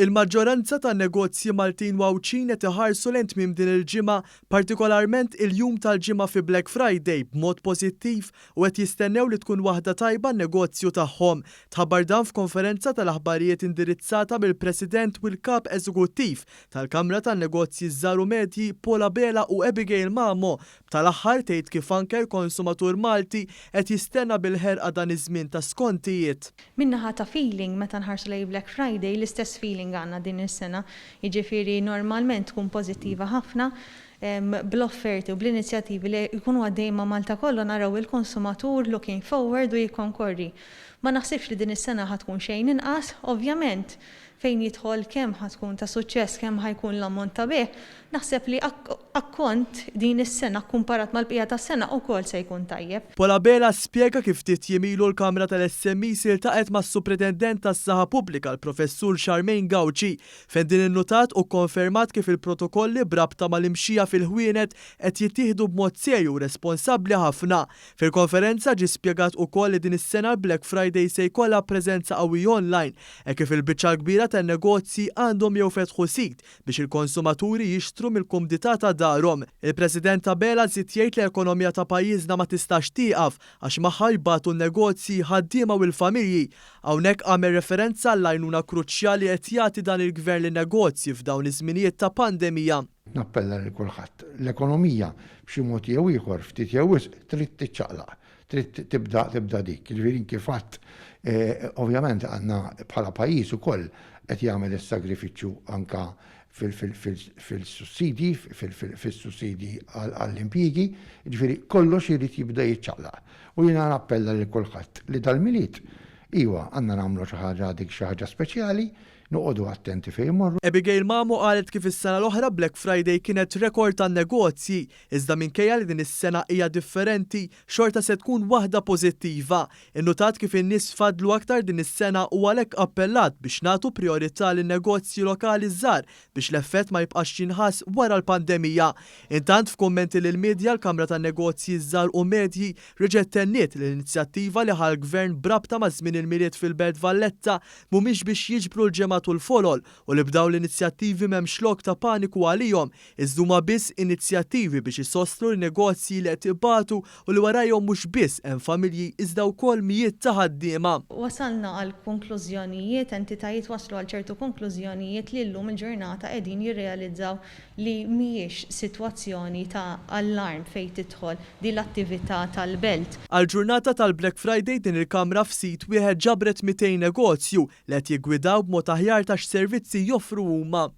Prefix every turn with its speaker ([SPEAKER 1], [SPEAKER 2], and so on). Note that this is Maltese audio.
[SPEAKER 1] Il-maġġoranza tan-negozji Maltin u Għawdxin qed iħarsu lejn tmiem din il-ġimgħa, partikolarment il-jum tal-Ġimgħa fi Black Friday, b'mod pożittiv u qed jistennew li tkun waħda tajba għan-negozju tagħhom. Tħabbar dan f'konferenza tal-aħbarijiet indirizzata mill-President u l-Kap Eżekuttiv tal-Kamra tan-Negozji ż-Żgħar u Medji Paul Abela u Abigail Mamo Tal-aħħar tgħid kif anke l-konsumatur Malti qed jistenna bil-ħerqa dan iż-żmien ta' skontijiet.
[SPEAKER 2] Min-naħa ta' feeling, meta nħarsu lejn Black Friday, l-istess feeling għandna din is-sena. Jiġifieri normalment tkun pożittiva ħafna. Bl-offerti u bl-inizjattivi li jkunu għaddejjin ma' Malta kollha naraw il-konsumatur looking forward u jikkonkorri. Ma naħsibx li din is-sena ħa tkun xejn inqas. Ovvjament, Fejn jidħol kemm ħa tkun ta' suċċess, kemm ħa jkun l-ammont ta' bejgħ, naħseb li akkont din is-sena kkumparat mal-bqija tas-sena ukoll se jkun tajjeb.
[SPEAKER 1] Paul Abela spjega kif ftit jiem ilu l-Kamra tal-SMEs iltaqgħet mas-Supretendent tas-Saħħa Pubblika l-Professur Charmaine Gauci fejn din innutat u kkonfermat kif il-protokolli b'rabta mal-imxija fil-ħwienet qed jittieħdu b'mod serju u responsabbli ħafna. Fil-konferenza ġie spjegat ukoll li din is-sena l-Black Friday se jkollha preżenza qawwija online hekk kif il-biċċa l-kbira tan-negozji għandhom jew fetħu sit biex il-konsumaturi jixtru mill-kumdità ta' darhom. Il-President Abela żied jgħid li l-ekonomija ta' pajjiżna ma tistax tieqaf għax magħha jbatu n-negozji, ħaddiema u l-familji. Hawnhekk għamel referenza għall-għajnuna kruċjali li qed jagħti dan il-Gvern lin-negozji f'dawn iż-żminijiet ta' pandemija.
[SPEAKER 3] Nappella lil kulħadd. L-ekonomija b'xi mod jew ieħor, ftit jew wisq, trid tiċċaqlaq, trid tibda tibda dik. Jiġifieri kif għadt, ovvjament għandna bħala pajjiż ukoll qed jagħmel is-sagrifiċċju anke fil-sussidji, fis-sussidji għall-impjiegi, jiġifieri kollox irid jibda jiċċaqlaq. U jiena nappella lil kulħadd li dal-Milied, iva, għandna nagħmlu xi ħaġa dik xi ħaġa speċjali, Noqogħdu attenti fejn immorru.
[SPEAKER 1] Abigail Mamo qalet kif is-sena l-oħra Black Friday kienet rekord għan-negozji, iżda minkejja li din is-sena hija differenti, xorta se tkun waħda pożittiva. Innutat kif in-nies fadlu aktar din is-sena u għalhekk appellat biex nagħtu prijorità lin-negozji lokali ż-żgħar biex l-effett ma jibqax jinħass wara l-pandemija. Intant f'kummenti lill-midja l-Kamra tan-Negozji ż-Żgħar u Medji reġgħet tenniet li l-inizjattiva li ħa l-Gvern b'rabta ma' żmien il-Milied fil-Belt Valletta mhumiex biex jiġbru l-ġemgħat u l-folol u li b'dawn l-inizjattivi m'hemmx lok ta' paniku għalihom iżda huma biss inizjattivi biex isostnu lin-negozji li qed ibatu u li warajhom mhux biss hemm familji iżda wkoll mijiet ta' ħaddiema.
[SPEAKER 2] Wasalna għal konklużjonijiet, entitajiet waslu għal ċertu konklużjonijiet li llum il-ġurnata qegħdin jirrealizzaw li mhijiex sitwazzjoni ta' allarm fejn tidħol din l-attività tal-belt.
[SPEAKER 1] Għall-ġurnata tal-Black Friday din il-kamra f'sit wieħed ġabret 200 negozju li qed jiggwidaw b'mod aħjar ta' x'servizzi joffru huma.